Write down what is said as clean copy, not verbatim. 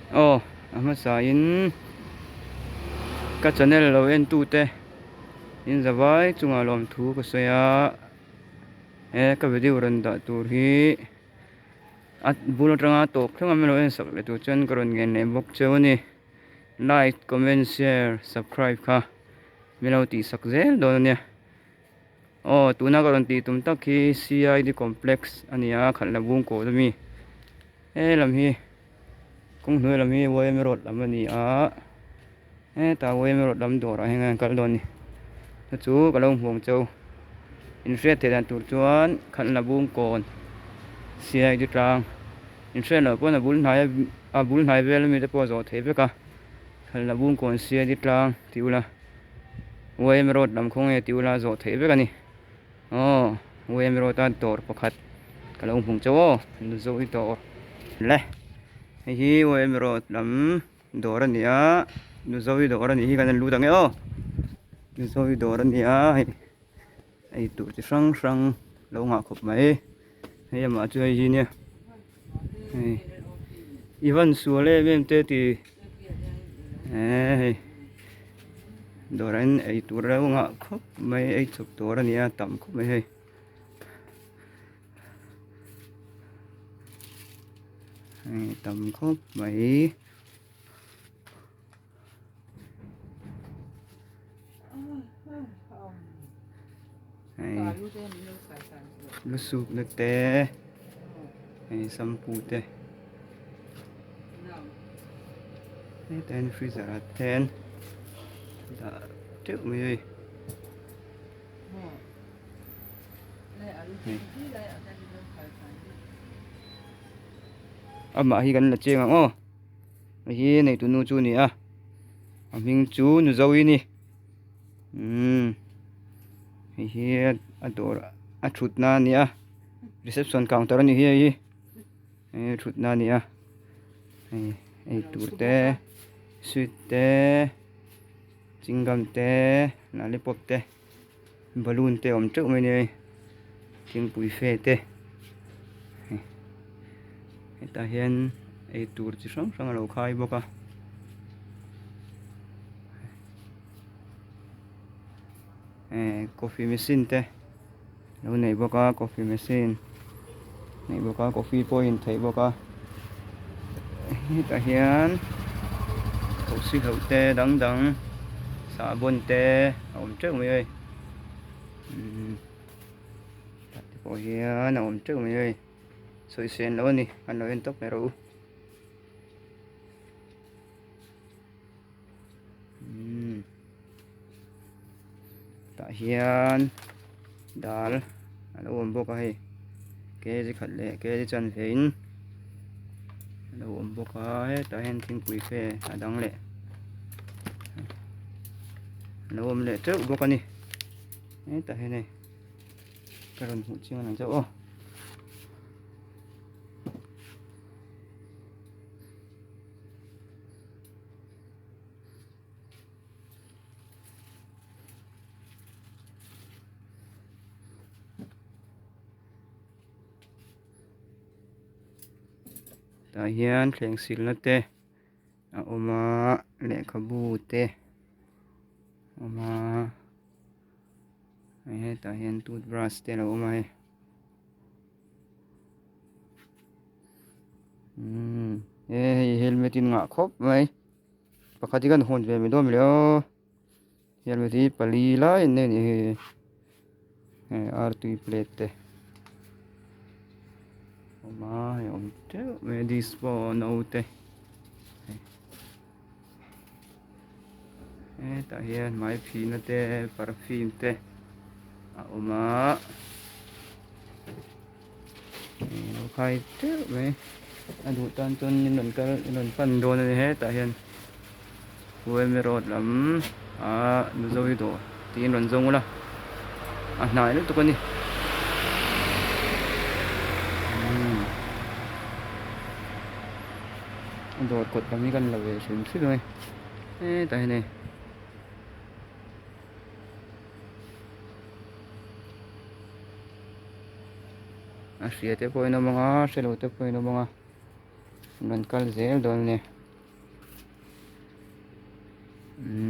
Aw a hmasa in ka channel lo en tu te in zavai chungah lawmthu ka sawi a he ka video rawn dah tur hi a bul atanga tawp thleng a min lo en sak leh tur chuan ka rawn ngen leh bawk cheu a ni like comment share subscribe kha min lo tih sak zel dawn a nia. Aw tuna ka rawn tih tum tak hi CID complex a ni a khalh la bung kawl ami he lam hi kawng hnuai lam hi YMA road lam a ni a hetah YMA road lam dawrah hian an kal dawn a ni chu chu ka lo hmu ang cheu inhriat theih dan tur chuan khalh la bung kawn CID tlang inhriat loh pawn a bul hnai a bul hnai vel ami te pawh a zawh theih vek a khalh la bung kawn CID tlang tih ula. YM road lam khaw nge tih ula zawh theih vek a ni aw YM road a dawr pakhat ka lo hmu chauh aw Mizo hi dawr le hei hi YM road lam dawr a ni a Mizo hi dawr a nih hi kan han lut ang e aw Mizo hi dawr a ni a hei ei tur chi hrang hrang lo nghah khawp mai hei amah chu hei hi nia hei i van sual em em te ti eh hei dawrah hian ei tur lo nghah khawp mai ei chawp tur a ni a tam khawp mai hei hei tam khawp mai. Hei lu suk na te hei shampoo te hetah hian freezer ah ten dah teuh mai a hei amah hi kan la cheng ang aw. Hei hi neitu nu chu a ni a a hming chu nu Zoe a ni umm hei hi a dawr a thutna a ni a reception counter a ni hi hei hi hei thutna a ni a hei eitur te sweet te chewing gum te lollipop te balloon te a awm teuh mai a ni hei thingpui fe te hetah hian eitur chi hrang hrang a lo khai bawk a eh coffee machine te a lo nei bawk a coffee machine nei bawk a coffee pawh a in theih bawk a hetah hian thosi hlauh te dang dang sahbawn te a awm teuh mai a hei umm tah te pawh hian a awm teuh mai a hei sawisel loh a ni an lo en tawp mai rawh u umm tah hian dal a lo awm bawk a hei kg khat leh kg chanve in a lo awm bawk a hetah hian thingpui fe a dang leh a lo awm leh teuh bawk a ni hetah hian hei ka rawn hmuh chiang ang che aw. Tah hian thleng silna te a awm a lehkhabu te a awm a hetah hian toothbrush te a lo awm a hei. Umm he hei helmet in ngah khawp mai pakhat hi kan hawn ve mai dawn le aw helmet hi pali lai an nei a ni hei hei artui plate te awm a hei awm teuh mai dispo no te hetah hian hmai phihna te perfume te a awm a lo khai teuh mai a duh tan chuan in rawn kal in rawn pan dawn a ni hetah hian Uaime road lam ah Mizo hi dawr tiin rawn zawng ula a hnai lutuk a ni a dawr kawt lam hi kan la ve hrim hrim a ni hetah hian hei. A hria te pawhin awm ang a hre lo te pawhin awm ang a rawn kal zel dawn a ni. Umm.